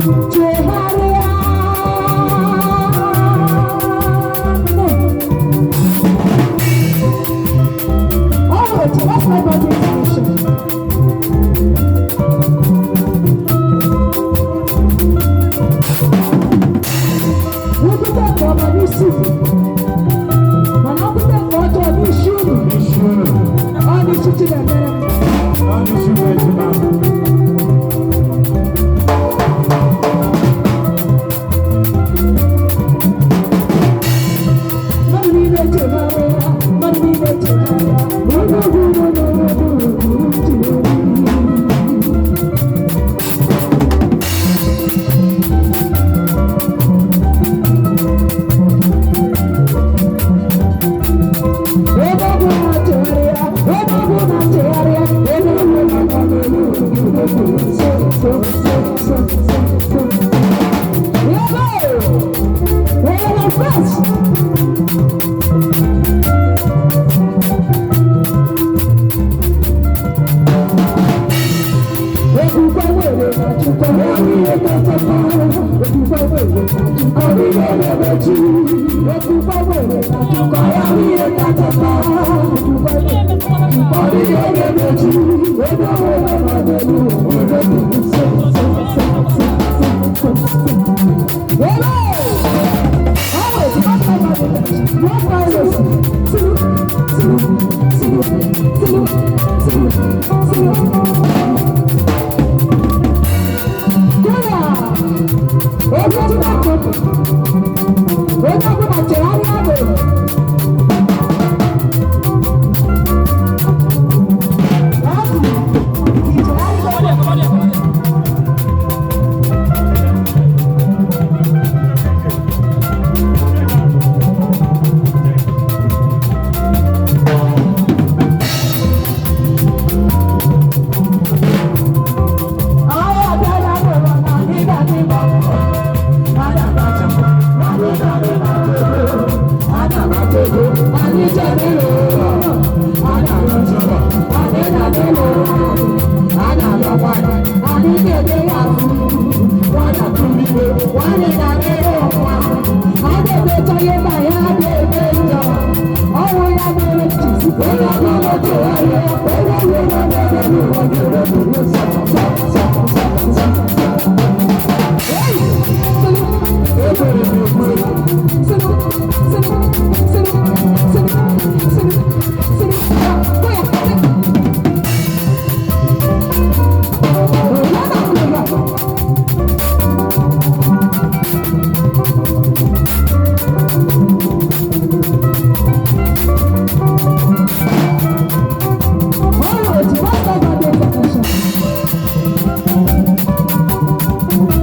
Chegharịa. All right, that's my body information. Nkwute nke ọma n'isi unu, mana nkwute nke ọjọọ n'isi unu, ọ n'isi Chineke. Mmadụ niile chegharịa, mmadụ niile chegharịa, onye ọbụla na-eme uru. Ebe ọ bụ na chegharịa, ebe ọ bụ na chegharịa, ebe ọ bụ na na-eme uru. So, so, so, so, so, so. Ebe o! We're first. Ekwukwe were na Chukwu, ihe kpatata. Ekwukwe were na Chukwu, ihe na-emechi. Ekwukwe were na Chukwu, ihe kpatata. Ekwukwe were na Chukwu, ihe na-emechi. Ebe ọ bụla na n'elu, ebe dị nso, nso, nso, nso, nso, nso. Ebe! Always, not my body, not my race. Sulu, sulu, sulu, sulu, sulu, sulu. Kúrò! Ojú tí wọ́n kọ̀. Onye ọbụla chegharịa bụ. Ichegharịa. Àwọn ọ̀dọ́ àgbọ̀rọ̀ náà nígbà tí mo kọ̀.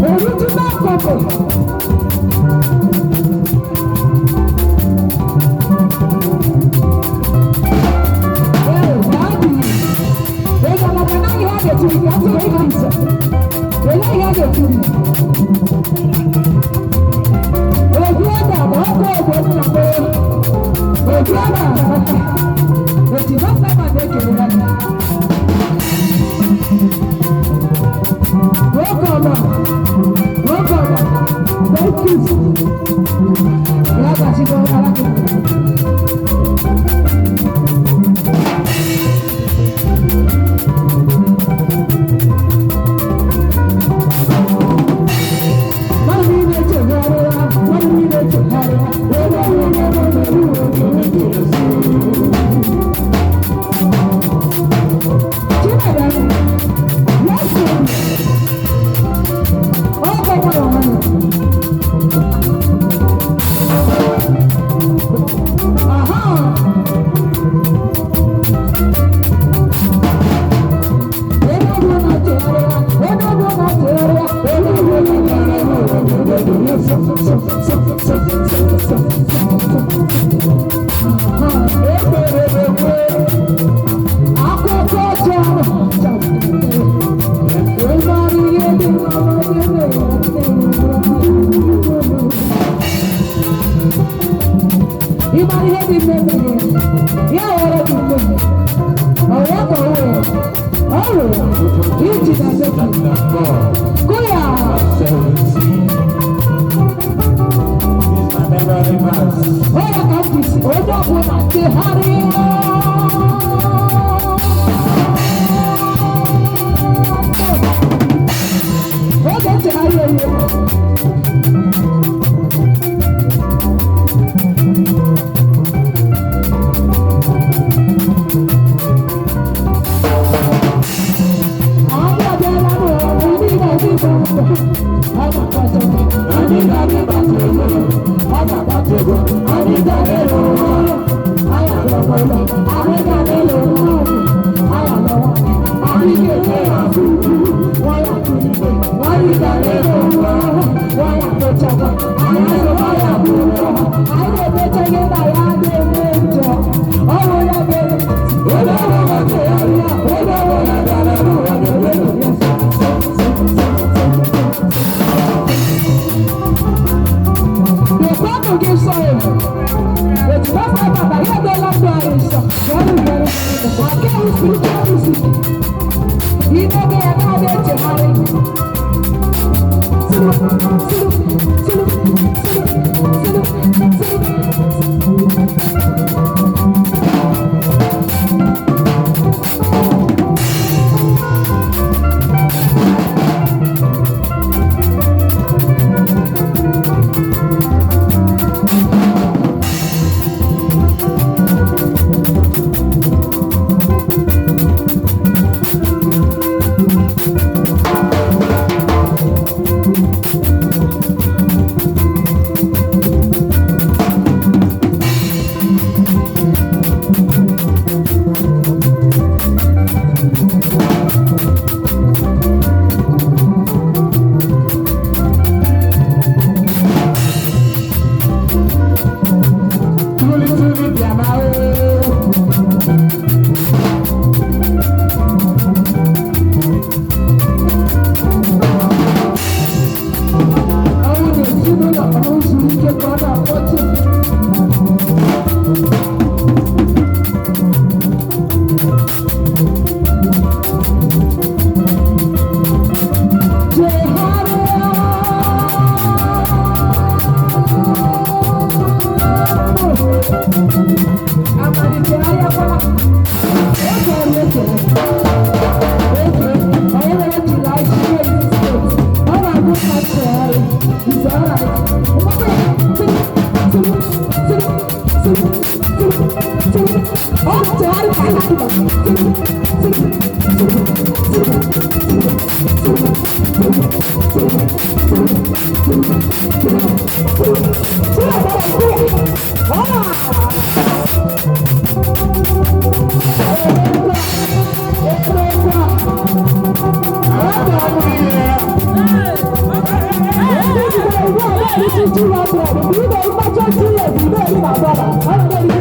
Original couple. Ee, daddy. Ị gara na naghị ha ga-etiri gị atụrụ ihe nse. Elee ihe a ga-etiri? Obi ebe ma ọkụ ogbo nna m. Obi ebe a. Eti dọkịta ma na-ekele ya. Nwoke ọma. Nwoke ọma. Thank you. Ya gachigo arákùnrin. Mmadụ niile chegharịa, mmadụ niile chegharịa, ebe ọ bụla nọ n'elu ụwa. Chineke, Yesu, ọ gbanwere onwe ya. Aha! Ebe ọ bụla na-achegharịa, ebe ọ bụla na-achegharịa, ebe ọ bụla Aha! Ekpere m ekwe. Akụkọ ọjọọ ịmara ihe dị mma ma onye mere ịmara ihe dị mma emeghe ya ghọrọ gị mmehie. Ọ ya ka ọ were ọ rụrụ iji na That God Kụya. said ọbụla chegharịa. Oge nchegharị eruola. Anyị abịala n'ụwa ndị na-adịgbo ndụ. A ga-akpata ego. Anyị ga-abịa ego. A ga-akpata ego. Anyị ga-ere ụlọ. Anyị alọwa ụlọ. Anyị ga-ele ụlọ. Anyị alọwa. Anyị ga-eme ya ugwu. Nwayọ atụlite. Anyị ga-ere ụlọ. Nwayọ atụchakwa. Anyị azụwa ya bụ ụlọ. Anyị na-emecha ihe na ya na-eme njọ. Ọ bụ ya mere. Onye ọbụla chegharịa. Onye ọbụla bịara n'ụwa ga-eme ya. Dokwanụ gị nsọ ewu. Otu afọ baba ya edola ndụ anyị nsọ. Garu garu. Aka ewu spiritual music. Ime gị ya na-adị echegharị. Suru, suru, suru, suru, suru, suru. Truly, truly, bịa o. Ọnwụ na ezinụlọ ọnwụ zuru ike ka ọ na-akpọtụ. Chegharịa. Amalitegharịakwala. Oge ọrụ ekele. Oge onye mere July 26. Ọ na-abụ mma nchegharị. It's alright. Mgbakọ ya. Tiri, tiri, tiri, tiri, tiri, tiri. Ọ nchegharị ka a na-atụba. Tiri, tiri, tiri, tiri, tiri, tiri, tiri, tiri, tiri, tiri, tiri, tiri. Tiri ọgbara nke ya. Ọ na-ekwe ekwe.